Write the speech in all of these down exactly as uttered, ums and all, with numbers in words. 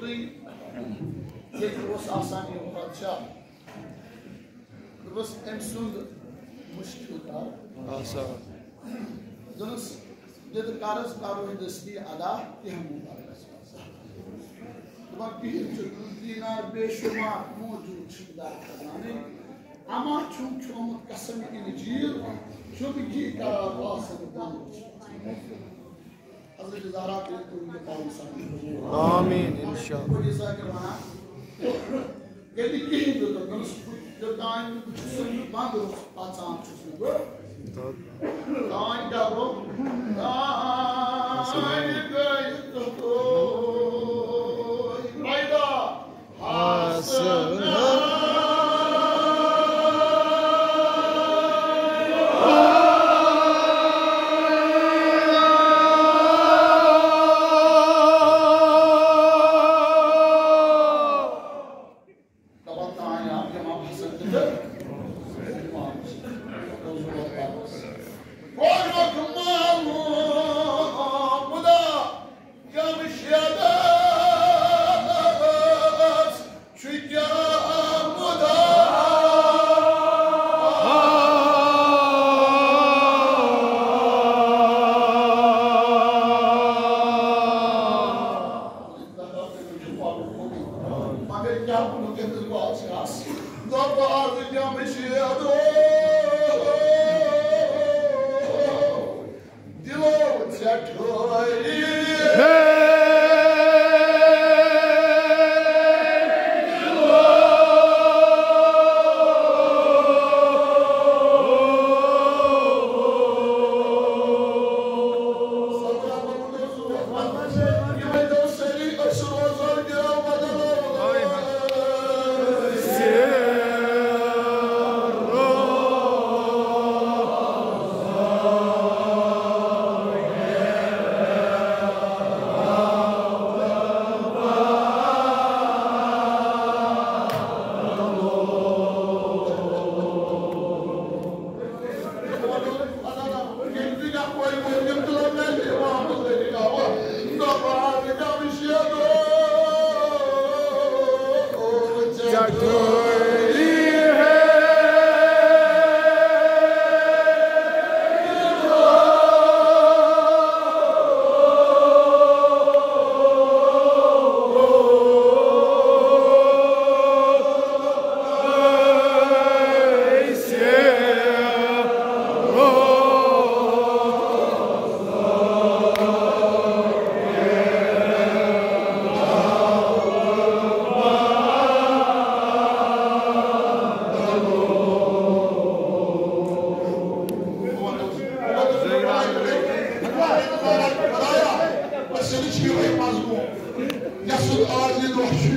ییٚتہِ اوس آسان یہِ بادشاہ، دوٚپُس، أمۍ سُنٛد مُشکِل کر۔ آسان۔ دوٚپُس، یہِ تہٕ قرض کرو دستی ادا، کینٛہہ مُبارک۔ دَپان، کِہیٖنۍ چھُنہٕ، دینار بے شمار موجود چھِ در خزانٕے۔ اما چھُم کھیومُت قسم انجیل، چھُم یی قرار آسن بنٛد۔ حضرت زہرا تہِ تُہُنٛد تہِ پاوُن سَپدِ۔ آمین، انشاءاللہ۔ بہٕ چھُس ذاکر وَنان، ییٚلہِ کِہیٖنۍ تہِ دوٚپ، دوٚپُس، یوٚتام نہٕ بہٕ چھُس سُہ بنٛد اوس، اَژان چھُس نہٕ بہٕ۔ تانۍ کیٛاہ گوٚو؟ تانۍ گٔے تُہۍ پیدا۔ دَپان تام آو امام حسن تہِ تہٕ امام حسن۔ خدا جمشیدس چھُ کیٛاہ مُدعا۔ مگر کیٛاہ ووٚنُکھ أمِس بادشاہس؟ دوٚپ، از جمشیدو دِلو ژےٚ ٹھٲری۔ یہِ ؤنۍتو سٲری، أسۍ روزو گرو بدلو۔ یَسُن آز یہِ دۄہ چھُ۔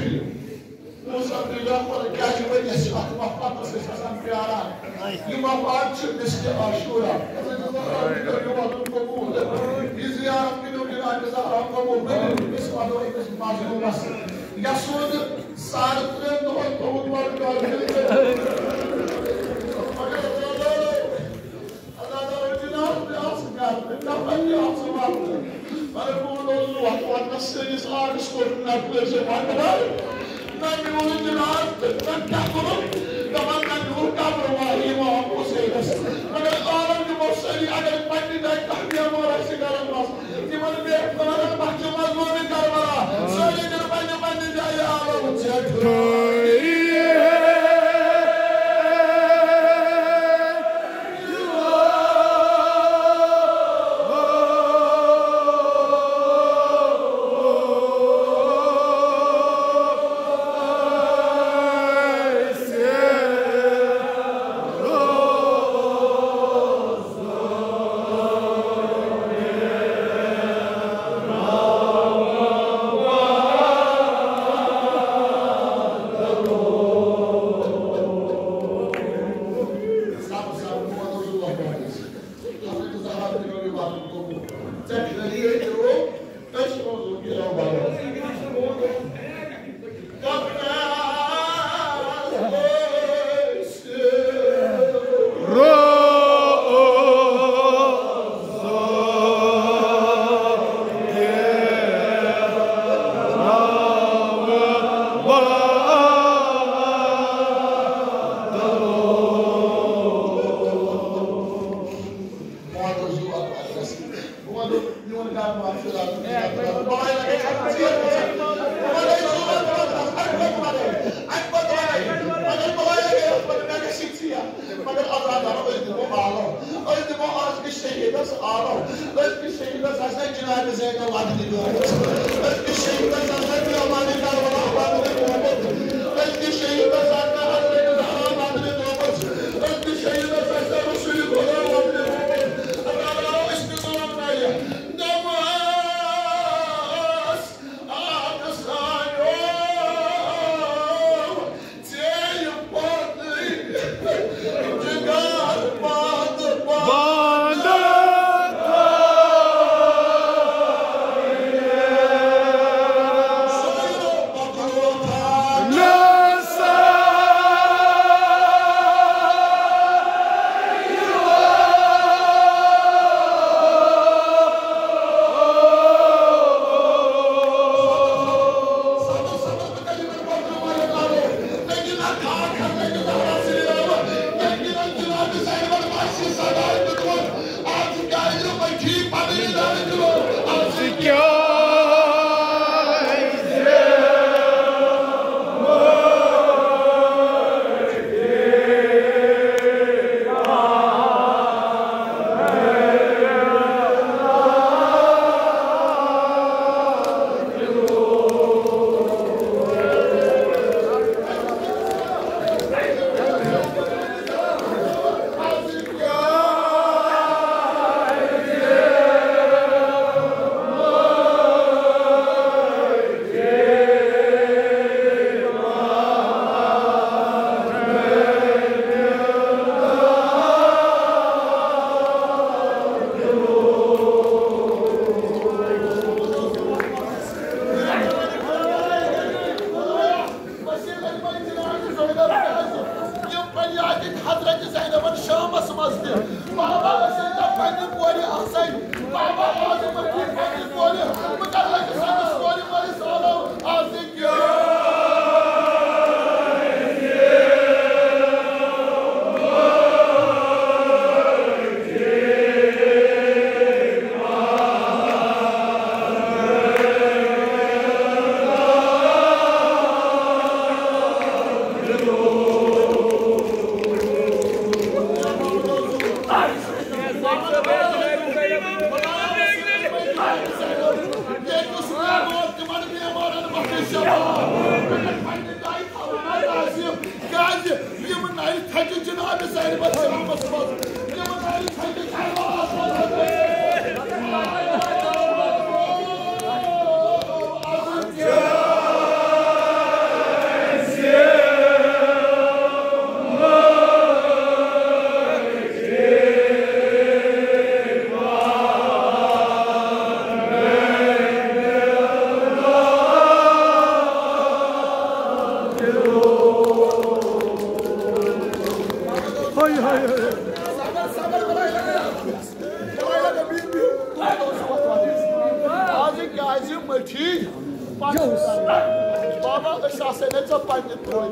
موسیٰ پیغمبر کیٛازِ ؤریَس چھِ اَتھ وفاتَس أسۍ آسان پیاران؟ یہِ وفات چھِ مِسکہِ عاشورا۔ یہِ وَنُن قبوٗل۔ یہِ زیارت کٔرِو جناب زہرا قبوٗل۔ ؤنِو أمِس، وَنو أمِس مظلوٗمَس، یَسُن ساڑٕ ترٛٮ۪ن دۄہَن تھوٚوُن وَنٛدٕ۔ مگر اللہ تعالیٰ، اللہ تعالیٰ، جناب تہِ آسہٕ گَرٕ، نفر تہِ آسہٕ وَنٛدٕ۔ مگر بہٕ وَنو، وَنٛدَس سٲنِس آرڈَس کوٚر نہ کٲنٛسہِ وَنٛدٕ وَنٛدٕ۔ نہ میون جناز تہٕ نہ کفنُک، دپان نہ میون قبر وایہِ امام حسینس۔ مگر عالم دِمو سٲری، اگر پننہِ جایہِ کانٛہہ بیمار آسہِ گرن منٛز، تِمن بیٹھ پنن بخچہِ مظلوم کربلا، سٲری دِن پننہِ پننہِ جایہِ عالم ژیٹھ۔ یِم پننہِ آیہِ حضرت زینبن شامس منٛز تہِ۔ بابا ٲسۍ نہٕ پننہِ کورِ آسان۔ بابا آز یِمن تہِ پننہِ کورِ متعلق سٲنِس کورِ وٲلِس عالم آز تہِ کیٛاہ؟ کیٛازِ یِم نَرِ تھَچہِ جناب زینبَس شامَس منٛز، یِم نَرِ تھَچہِ کربلاہَس منٛز۔ آز کیٛازِ مٔٹھی؟ بابا، أسۍ آسے نہٕ ژےٚ پننہِ کورِ۔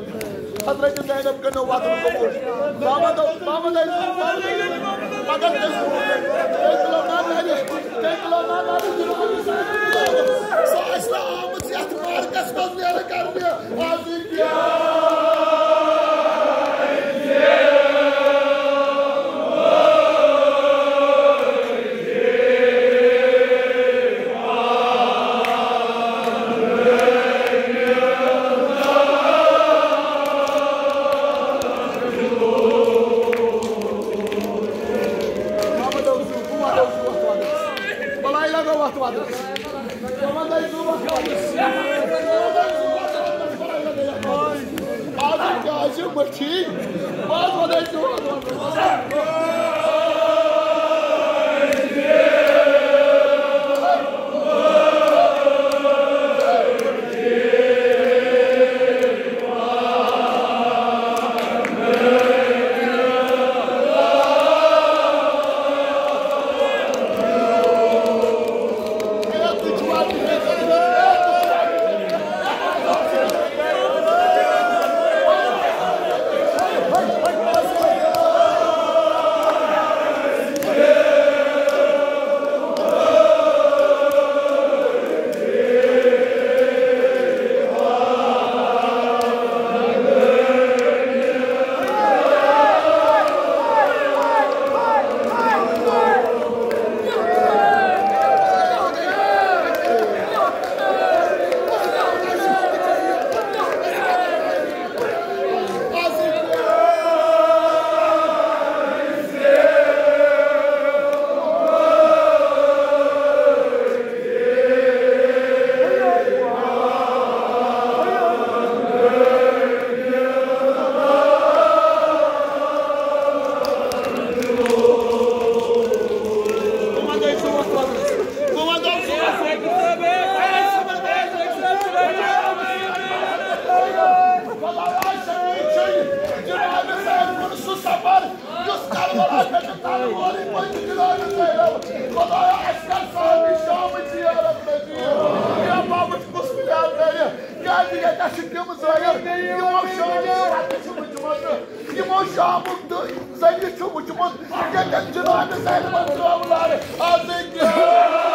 حضرت زینب کٔرنو وعدٕ قبول۔ بابا دوٚپ، بابا دوٚپ، بابا دوٚپ، مگر تٔمۍ، تٔمۍ تُلو نا نرِ، تٔمۍ تُلو نا نرِ۔ سۄ آسہِ نہٕ آمٕژ یتھ مارکس منٛز نیرٕ کرنہِ۔ آز کیٛاہ؟ بلاے لگو وتھ وتھ۔ آز کیٛازِ مٔٹھی؟ بہٕ حظ وَنَے ژےٚ۔ اورٕے پٔکِو جناب زینب، خۄدایا، اَسہِ کر صاحب شام زیارت نصیب۔ یا بابا، کُس پلیٹ ترِ؟ کیازِ ییٚتہِ چھِ تِم زٲیِر، یِمو شام زیارت چھِ وٕچھمٕژ، یِمو شامُک دٔ-، زٔنہِ چھُ وٕچھمُت، ییٚتٮ۪ن جناب زینبَن ترٲو لارِ۔ آزٕے کیٛاہ؟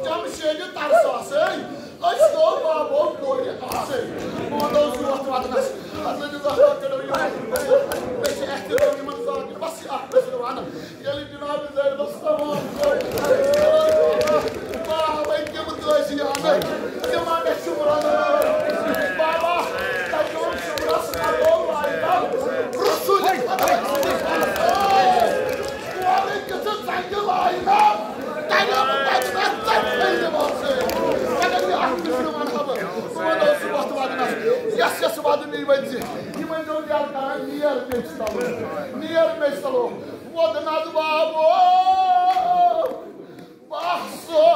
جمشیدِ ترساسٕے، أسۍ گوٚو بابو کورِ آسٕے۔ وۄنۍ اوس یہِ وۄتھ وۄتھنَس۔ حضرت زہرا کٔرِو یہِ وۄتھ۔ مےٚ چھِ احترام یِمَن ذاکِر، بَس یہِ اَکھ قٕصہٕ وَنُن۔ ییٚلہِ جناب زینب تمام گوٚو، بابا تِم قٲضی اَنٕنۍ، تِمَن گژھِ شُمرَن۔ بابا، تَتہِ اوس شُمرَس نَدو وایِدَم۔ رسول خدا۔ کورِ کِژھ زنٛگہِ لایِنَم۔ تَمیُک بدنہ ژَٹہِ پھٔلۍ دِمو سۭتۍ۔ مگر یہِ اَکھ قٕصہٕ وَنہٕ ہا بہٕ۔ بہٕ وَنو سُہ وَتھ وَنَس۔ یَس یَس وَدُن یی ؤنۍ زِ۔ یہِ ؤنۍ زیو یَلہٕ کَران، نیر مےٚ چھِ تَلُن۔ نیر مےٚ چھِ تَلُن۔ وۄدنَس بابو۔ بہٕ آسو